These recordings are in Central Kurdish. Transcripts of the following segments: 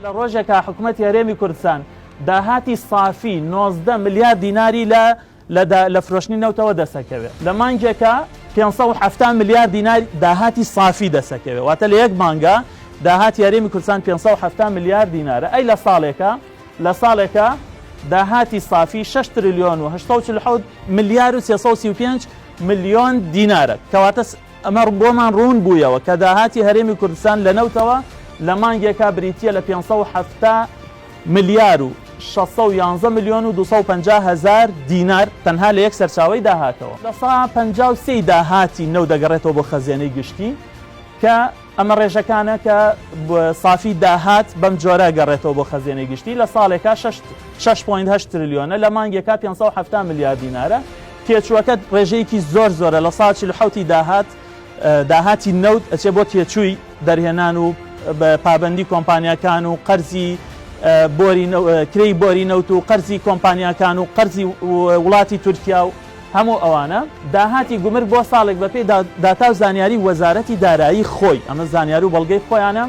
لە ڕۆژێکا حکومەتی هەرێمی کوردستان داهاتی سافی 19 ملیار دیناری لە لە فرۆشتنی نەوتەوە دەسەکەوێ. لە مانگێکا 570 ملیار دینار داهاتی سافی دەسەکەوێ. واتە لە یەک مانگا داهاتی هەرێمی کوردستان 570 ملیار دینارە. ئەی لە ساڵێکا؟ لە ساڵێکا داهاتی سافی 6 تریلیۆن و 847 ملیار و 335 ملیۆن دینارە. کەواتە ئەمە بۆمان ڕوون بوویەوە کە داهاتی هەرێمی کوردستان لە نەوتەوە لە مانگێکا بریتییە لە 570 ملیار و 611 ملیۆن و 250 هەزار دینار تەنها لە یەک سەرچاوەی داهاتەوە. 53% ی داهاتی نەوت دەگەڕێتەوە بۆ خەزێنەی گشتی کە ئەمە ڕێژەکانە کە سافی داهات بەم جۆرە گەڕێتەوە بۆ خەزێنەی گشتی لە ساڵێکا 6.8 تریلیۆنە لە مانگێکا 570 ملیار دینارە تێچووەکە ڕێژەیەکی زۆر زۆرە لە سا 47 داهات داهاتی نەوت ئەچێ بۆ تێچووی دەرهێنان و پابەندی کۆمپانیاکان و قەرزی بۆری کرێی بۆری نەوت و قەرزی کۆمپانیاکان و قەرزی وڵاتی تورکیا و هەموو ئەوانە. داهاتی گومرگ بۆ ساڵێک بەپێی داتا و زانیاری وەزارەتی دارایی خۆی، ئەمە زانیاری و بەڵگەی خۆیانە،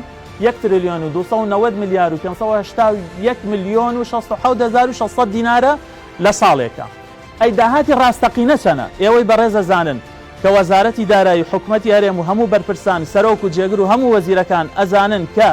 یەک ترلیۆن و 290 ملیار و 581 ملیۆن و 67600 دینارە لە ساڵێکا. ئەی داهاتی ڕاستەقینە چەنە؟ ئێوەی بەڕێز ئەزانن کە وەزارەتی دارایی و حکومەتی هەرێم و هەموو بەرپرسان، سەرۆک و جێگر و هەموو وەزیرەکان ئەزانن کە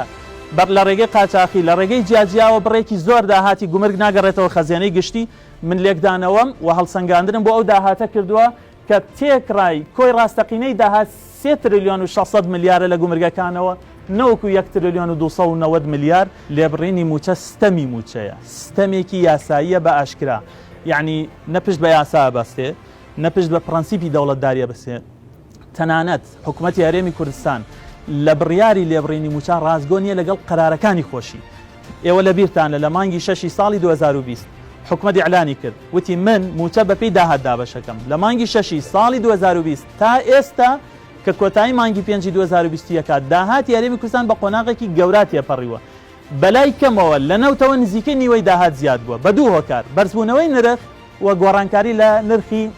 بە لە ڕێگەی قاچاخی، لە ڕێگەی جیاجیاوە بڕێکی زۆر داهاتی گومرگ ناگەڕێتەوە خەزێنەی گشتی، من لێکدانەوەم و هەڵسەنگاندنم بۆ ئەو داهاتە کردووە کە تێکڕای کۆی ڕاستەقینەی داهات سێ ترلیۆن و 600 ملیارە لە گومرگەکانەوە نەوەکو یەک ترلیۆن و 290 ملیار. لێبڕینی مووچە ستەمی مووچەیە، ستەمێکی یاساییە بە ئاشکرا، یەعنی نە پشت بە یاسا ئەبەستێ، نە پشت بە پڕەنسیپی دەوڵەتداری ئەبەستێ، تەنانەت حکومەتی هەرێمی کوردستان لە بڕیاری لێبڕینی مووچە ڕاستگۆ نییە لەگەڵ قەرارەکانی خۆشی. ئێوە لە بیرتانە لە مانگی شەشی ساڵی 2020 حکومەت ئیعلانی کرد وتی من مووچە بەپێی داهات دابەشەکەم لە مانگی شەشی ساڵی 2020 تا ئێستا کە کۆتایی مانگی پێنجی 2021 داهاتی هەرێمی کوردستان بە قۆناغێکی گەورا تێپەڕیوە بەلای کەمەوە لە نەوتەوە نزیکەی نیوەی داهات زیاد بووە بە دوو هۆکار بەرزبوونەوەی نرخ و گۆڕانکاری لە نرخی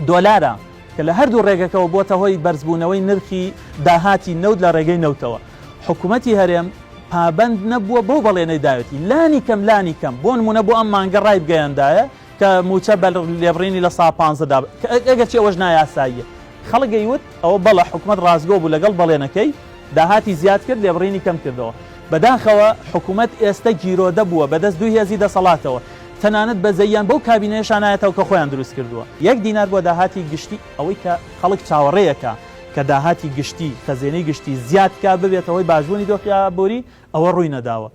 دۆلارە کە لە هەردوو ڕێگەکەوە بۆتە هۆی بەرزبوونەوەی نرخی داهاتی نەوت لە ڕێگەی نەوتەوە. حکومەتی هەرێم پابەند نەبووە بەو بەڵێنەی داوێتی لانی کەم لانی کەم بۆ نمونە بۆ ئەم مانگە ڕایبگەیاندایە کە مووچە بە لێبڕینی لە سا 15 دا ئەگەرچی ئەوەش نایاساییە خەڵک ئەیوت ئەوە بەڵێ حکومەت ڕاستگۆ بوو لەگەڵ بەڵێنەکەی داهاتی زیاد کرد لێبڕینی کەم کردەوە بەداخەوە حکومەت ئێستە گیرۆدە بووە بەدەست دوو هێزی دەسەڵاتەوە تەنانەت بەزەییان بەو کابینەیەشا نایەتەوە کە خۆیان دروست کردووە یەک دینار بۆ داهاتی گشتی ئەوەی کە خەڵک چاوەڕێیەکە کە داهاتی گشتی، خەزێنەی گشتی، زیاد بکات ببێتە هۆی باشبوونی دۆخی ئابووری، ئەوە ڕووی نەداوە.